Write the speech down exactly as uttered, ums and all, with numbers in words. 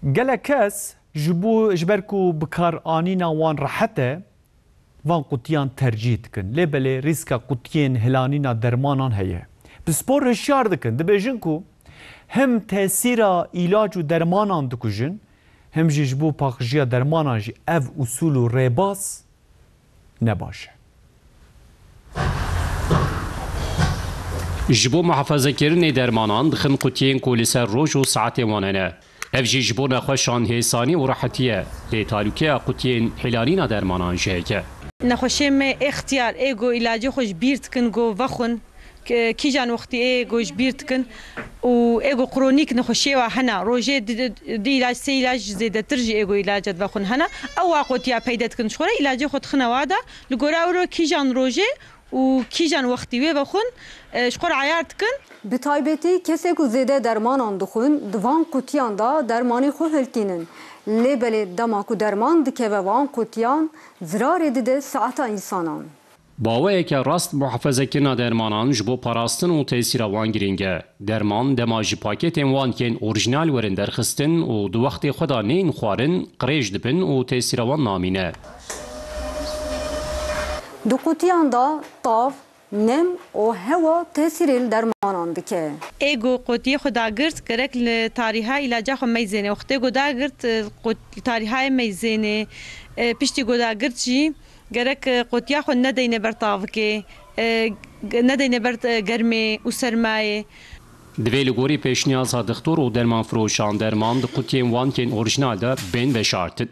Gelek kes ji bo, ji ber ku bikaranîna wan rehet e, van qutiyan tercîh dikin. Lê belê rîska qutiyên hilanîna dermanan heye. Pispor hişyar dikin, dibêjin ku hem tesîra îlac û dermanan dikujin, hem jî ji bo paqijiya dermanan jî ev usûl û rêbaz ne baş e. Ji bo muhafazekirinê dermanan dixin qutiyên ku li ser roj û saetên wan hene. Ev jî ji bo nexweşan hêsanî û rehetî ye. Lê talûkeya qutiyên hilanîna dermanan jî heye. Nexweşê me ê xtiyar ê ku îlacê xwe ji bîr dikin ku vexwin, k-, kîjan wextî ê ku ji bîr dikin û ê ku kronîk nexweşiyê wa hene, rojê di, di, di îlac, sê îlac zêdetir jî ê ku îlaca divexwin hene, ew wa qotiya peyde dikin. Ji xwe re îlacê xwe dixine wa de, li gora wiro kîjan rojê û kîjan wextî wê vexwin, e, ji xwe re eyar dikin. Bi taybetî kesê ku zêde dermanan dixwin, di van qutiyan de dermanê xwe hiltînin. Lê belê dema ku derman dikeve van qutiyan, zirarê dide saeta însanan. Baweyeke rast muhafezekirina dermanan ji bo parastin û tesîra wan girîng e. Derman dema ji paketên wan yên orîjinal werin derxistin û di wextê xwe de neyên xwarin, qirêj dibin û tesîra wan namîne. Di qutiyan de tav, nem û hewa tesîrê li dermanan dike. Ê ku qotiyê xwe dagirt, gerek li tarîha îlaca xwe meyzêne. Wextê ku dagirt, e, qot-, tarîhayê meyzêne. E, piştî ku dagirt jî gerek, e, qotiya xwe nedeyne ber tavikê, e, g-, nedeyne ber, e, germê û sermayê. Divê li gorî pêşniyaza dixtor û dermanfiroşan derman di qutiyên wan yên orîjinal de bên veşartin.